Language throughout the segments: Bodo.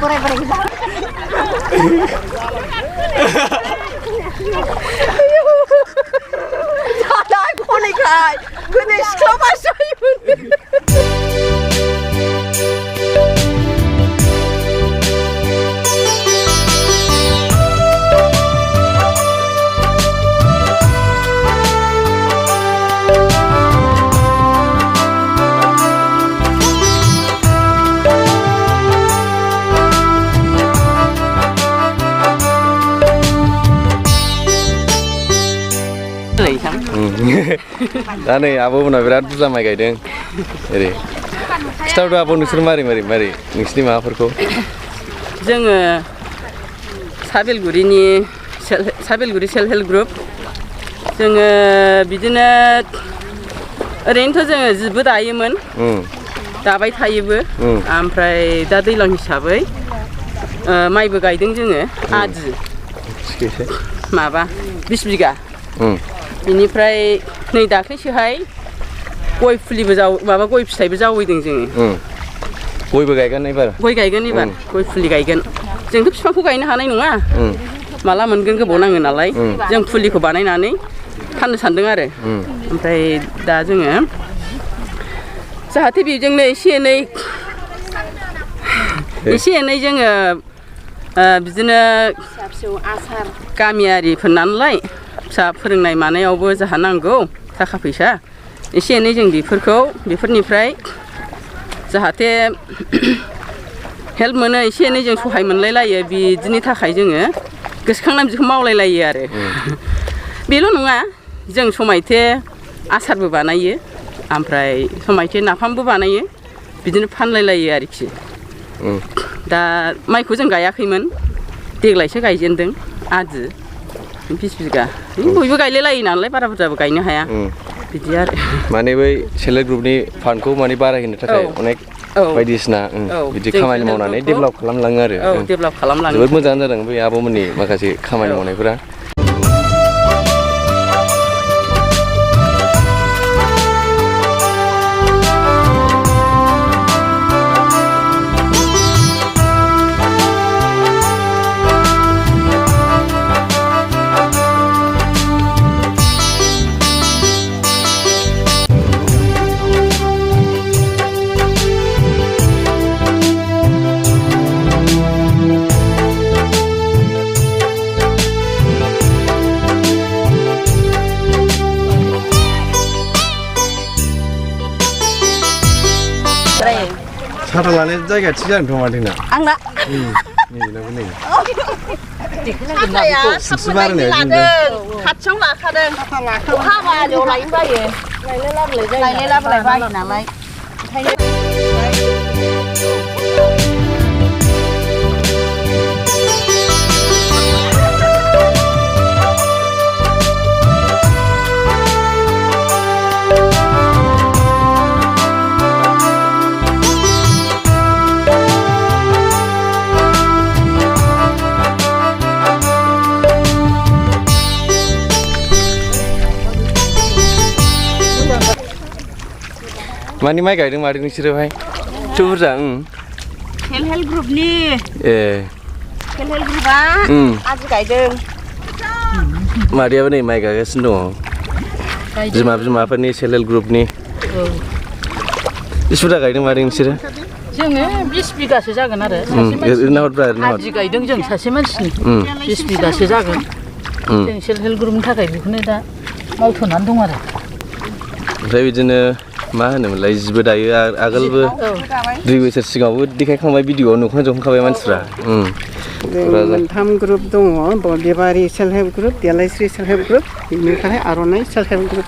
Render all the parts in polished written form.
बोराय जानाय खनैखाय गोदै सिख्ला बासोयोमोन दा नै आब'मोना बिराद बुरजा माइ गायदों ओरै खिथावदो आब' नोंसोर मारै नोंसिनि माबाफोरखौ जोङो साबिलगुरि सेल्फ हेल्प ग्रुप जोङो बिदिनो ओरैनोथ' जोङो जिबो दायोमोन दाबाय थायोबो ओमफ्राय दा दैज्लां हिसाबै माइबो गायदों जोङो आदि माबा 20 बिगा बेनिफ्राय नै दाख्लैसोहाय गय फुलिबो गय फिथाइबो जावैदों जोङो गयबो गायगोन एबार गय फुलि गायगोन जोंथ' बिफांखौ गायनो हानाय नङा माला मोनगोन गोबाव नाङो नालाय जों फुलिखौ बानायनानै फाननो सानदों आरो ओमफ्राय दा जोङो जाहाथे बेजोंनो एसे एनै जोङो बिदिनो गामियारिफोर नालाय फिसा फोरोंनाय मानायावबो जाहा नांगौ थाखा फैसा एसे एनै जों बेफोरनिफ्राय जाहाथे हेल्प मोनो एसे एनै जों सहाय मोनलायलायो बिदिनि थाखाय जोङो गोसोखांनानै बिदिखौ मावलायलायो आरो बेल' नङा जों समायथे आसारबो बानायो ओमफ्राय समायथे नाफामबो बानायो बिदिनो फानलायलायो आरोखि दा माइखौ जों गायाखैमोन देग्लायसो गायजेनदों आदि 20 बिगा बयबो गायलायलायो नालाय बारा बुरजाबो गायनो हाया बिदि आरो माने बै सेल्फ हेल्प ग्रुपनि फान्डखौ माने बारायहोनो थाखाय अनेक बायदिसिना बिदि खामानि मावनानै डेभेलप खालामलाङो आरो डेभेलप खालामलाङो जोबोद मोजां जादों बै आब'मोननि माखासे खामानि मावनायफोरा साथा लानाय जायगा थि जादोंथ' माथोना आंना खाथियाव लाखादों अखा हाबा आलियाव लायनो बायो लायलाय लाबोलाय बायो नालाय मानि माइ गायदों मादै नोंसोरो भाइ एथ' बुरजा सेल्फ हेल्प ग्रुपनि सेल्फ हेल्प ग्रुपआ आदि गायदों मादैयाबो नै माइ गायगासिनो दङ बिमाफोरनि सेल्फ हेल्प ग्रुपनि बेसे बुरजा गायदों मादै नोंसोरो जोङो 20 बिगासो जागोन आरो आदि गायदों जों सासे मानसिनि 20 बिगासो जागोन जों सेल्फ हेल्प ग्रुपनि थाखाय बेखौनो दा मावथ'नानै दं आरो ओमफ्राय बिदिनो मा होनोमोनलाय जिबो दायो आगोलबो 2 बोसोर सिगाङावबो देखायखांबाय भिडिअ'आव नुखांजोबखाबाय मानसिफ्रा मोनथाम ग्रुप दङ Badebari self help group Delaisri self help group बेनिफ्राय आर'नाइ सेल्फ हेल्प ग्रुप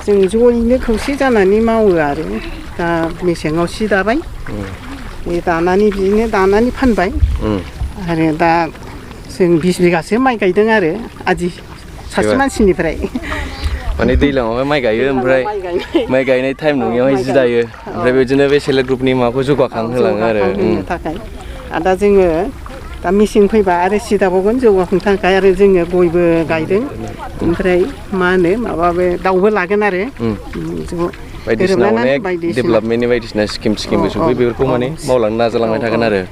जों ज'यैनो खौसे जानानै मावो आरो दा मेसेङाव सि दाबाय बे दानानै बिदिनो दानानै फानबाय आरो दा जों 20 बिगासो माइ गायदों आरो आदि सासे मानसिनिफ्राय माने दैज्लाङावहाय माइ गायो ओमफ्राय माइ गायनाय टाइम नङियावहाय जि दायो ओमफ्राय बिदिनो बे सेल्फ हेल्प ग्रुपनि माबाखौ जौगाखांहोलाङो आरो थाखाय दा जोङो दा मेसें फैबा आरो सि दाबावगोन जौगाखांनो थाखाय आरो जोङो गयबो गायदों ओमफ्राय मा होनो माबाबो दाउबो लागोन आरो बायदिसिना अनेक डेभेलपमेन्टनि बायदिसिना स्किम सफैयो बेफोरखौ माने मावलांनो नाजालांबाय थागोन आरो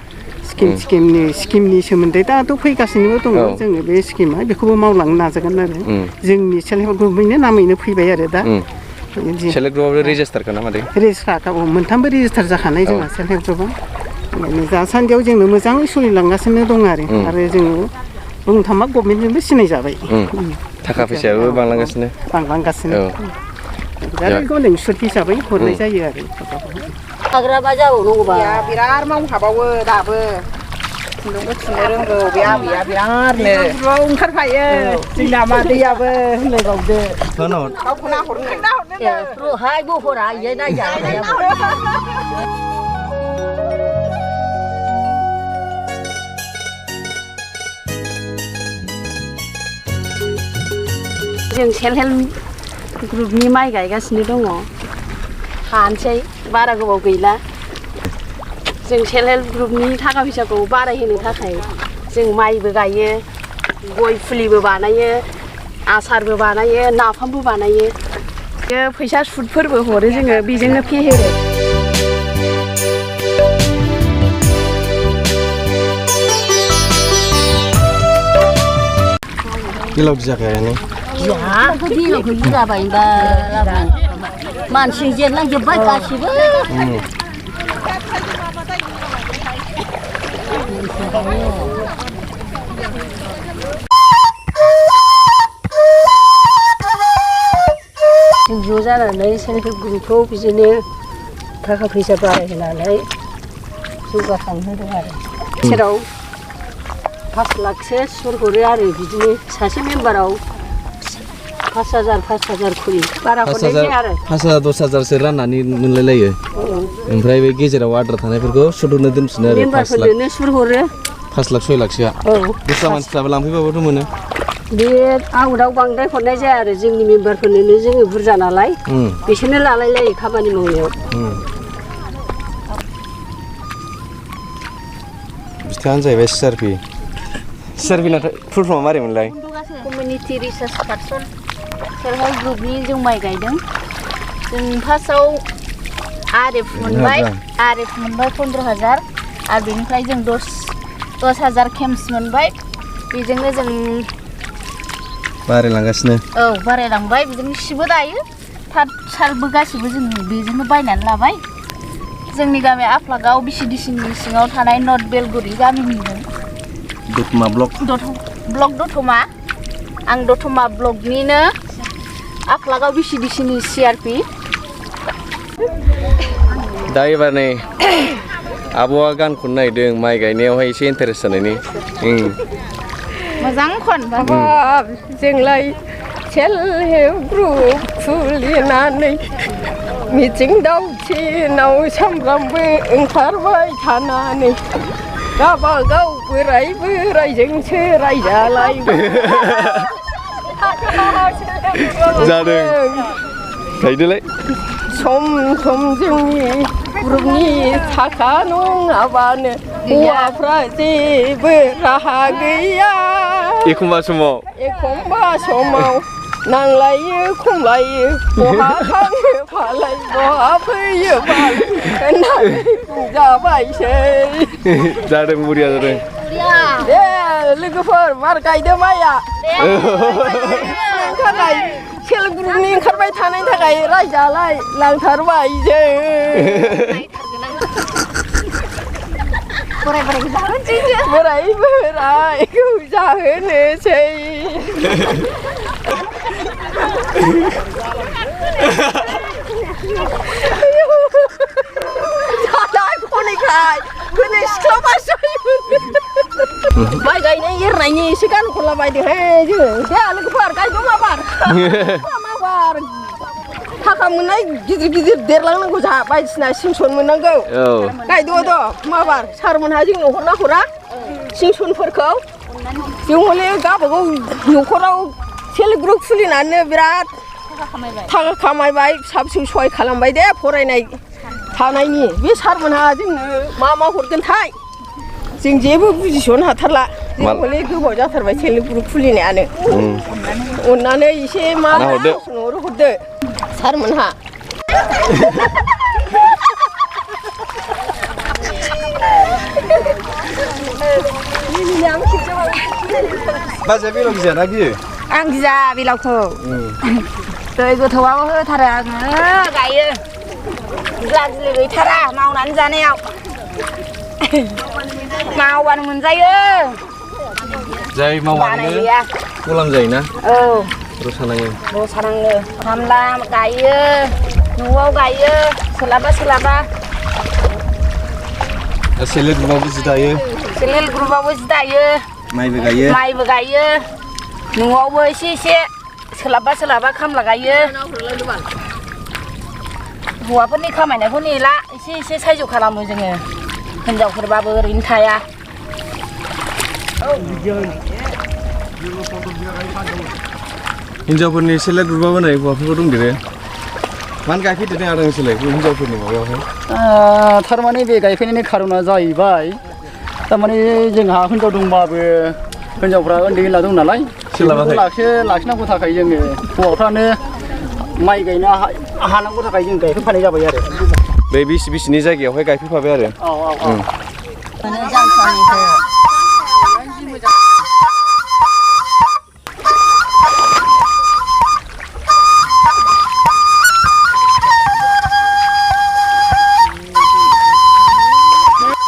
स्किमनि सोमोन्दै दाथ' फैगासिनोबो दङ जोङो बे स्किमा बेखौबो मावलांनो नाजागोन आरो जोंनि सेल्फ हेल्प ग्रुपनिनो नामैनो फैबाय आरो दा सेल्फ हेल्प ग्रुपआबो रेजिस्टारखा ना मादै रेजिस्टार मोनथामबो रेजिस्टार जाखानाय जोंहा सेल्फ हेल्प ग्रुपआ दासान्दियाव जोंनो मोजाङै सोलिलांगासिनो दं आरो जोङो बुंनो थांबा गभर्नमेन्टजोंबो सिनायजाबाय थाखा फैसायाबो बांलांगासिनो बेखौ नोंसोर हिसाबै हरनाय जायो आरो हाग्राबा जाबावनांगौबा बिराद मावहाबावो दाबो खुन्दुंबो थुननो रोंगौ बे आबैया बिरादनो ओंखारफायो जोंना मादैयाबो होनलायबावदो गावखौ नाहरनो हाय बहरा इयो नायजा जों सेल्फ हेल्प ग्रुपनि माइ गायगासिनो दङ हानोसै बारा गोबाव गैला जों सेल्फ हेल्प ग्रुपनि थाखा फैसाखौ बारायहोनो थाखाय जों माइबो गायो गय फुलिबो बानायो आसारबो बानायो नाफामबो बानायो फैसा सुदफोरबो हरो जोङो बेजोंनो फेहेरो गिलावदि जाखायानो याखौ दिनावखौ गिलाबाय मानसि जेनलांजोब्बाय गासिबो जों ज' जानानै सेल्फ हेल्प ग्रुपखौ बिदिनो थाखा फैसा बारायहोनानै जौगाखांहोदों आरो सेराव 5 लाखसो सुद हरो आरो बिदिनो सासे मेम्बाराव 5,000 खरि बारा हरनाय जाया आरो 5,000 10,000सो राननानै मोनलायलायो ओमफ्राय बे गेजेराव आद्रा थानायफोरखौ सुद हरनो दोनफिनो आरो मेम्बारफोरनो सुद हरो 5 लाख 6 लाखसोआ दस्रा मानसिफ्राबो लांफैबाबोथ' मोनो बे आउटआव बांद्राय हरनाय जाया आरो जोंनि मेम्बारफोरनोनो जोङो बुरजा नालाय बिसोरनो लालायलायो खामानि मावनायाव बिथाङानो जाहैबाय सिआरपि नाथाय फुल फर्मआ मारै मोनलाय community research person self help ग्रुपनि जों माइ गायदों जों फार्स्टआव आरेफ मोनबाय 15,000 आरो बेनिफ्राय जों 10,000 केम्स मोनबाय बेजोंनो जों बारायलांगासिनो बारायलांबाय बिदिनो सिबो दायो थाट सालबो गासिबो जों बेजोंनो बायनानै लाबाय जोंनि गामि आफलागाव बिसिडिसिनि सिङाव थानाय नर्थ बेलगुरि गामिनिनो दतमा ब्लक दतमा आं दतमा ब्लकनिनो आफलागाव बिसिडिसिनि सिआरपि दा एबार नै आब'आ गान खननो नागिरदों माइ गायनायावहाय एसे इन्टारेस्ट जानायनि मोजां खन बाबा जोंलाय सेल्फ हेल्प ग्रुप खुलिनानै मिथिं दावथिनाव सामफ्रामबो ओंखारबाय थानानै गावबागाव बोरायजोंसो रायजालायबाय जादों गायदोलाय सम जोंनि ग्रुपनि थाखा नङाबानो हौवाफ्रा जेबो राहा गैया एखमबा समाव नांलायो खमलायो बहा थाङो फालाय बहा फैयो होननानै बुंजाबायसै जादों बुरिया जादों दे लोगोफोर मार गायदो माइया थाखाय सेल्फ ग्रुपनि ओंखारबाय थानायनि थाखाय रायजालाय लांथारबाय जों बोरायखौ जाहोनोसै माइ गायनाय एरनायनि एसे गान खनलाबायदोंहाय जोङो दे लोगोफोर गायदो माबार थाखा मोननाय गिदिर देरलांनांगौ जोंहा बायदिसिना सिंसन मोननांगौ गायदो माबार सारमोनहा जोंनो हरना हरा सिंसनफोरखौ जों हले गावबागाव न'खराव सेल्फ ग्रुप खुलिनानै बिराद थाखा खामायबाय फिसा फिसौ सहाय खालामबाय दे फरायनाय थानायनि बे सारमोनहा जोंनो मा हरगोनथाय जों जेबो बुजिस'नो हाथारला जों हले गोबाव जाथारबाय सेल्फ ग्रुप खुलिनायानो अननानै एसे मा हरदो सारमोनहा बाजैया बेलाव गिजाना गियो आं गिजा बेलावखौ दै गोथौआव होथारो आङो गायो गिला गिलि गैथारा मावनानै जानायाव मावबानो मोनजायो जाय मावबानो गलाम जायोना औ रसा नाङो खामला गायो न'आव गायो सोलाबा सेल्फ हेल्प ग्रुपआवबो जि दायो माइबो गायो न'आवबो एसे सोलाबा खामला गायो हौवाफोरनि खामायनायखौ नेला एसे सायज' खालामो जोङो हिनजावफोरबाबो ओरैनो थाया हिनजावफोरनि सेल्फ हेल्प ग्रुपआव होनाय हौवाफोरबो दंदेरो मानो गायफैदेरदों आरो नोंसोरलाय हिनजावफोरनि माबायावहाय थारमाने बे गायफैनायनि खारना जाहैबाय थारमाने जोंहा हिनजाव दंबाबो हिनजावफ्रा उन्दै उनला दं नालाय लाखिनांगौ थाखाय जोङो हौवाफ्रानो माइ गायनो हानांगौ थाखाय जों गायफैफानाय जाबाय आरो बे बिसिनि जायगायावहाय गायफैफाबाय आरो जांख्रानिखौ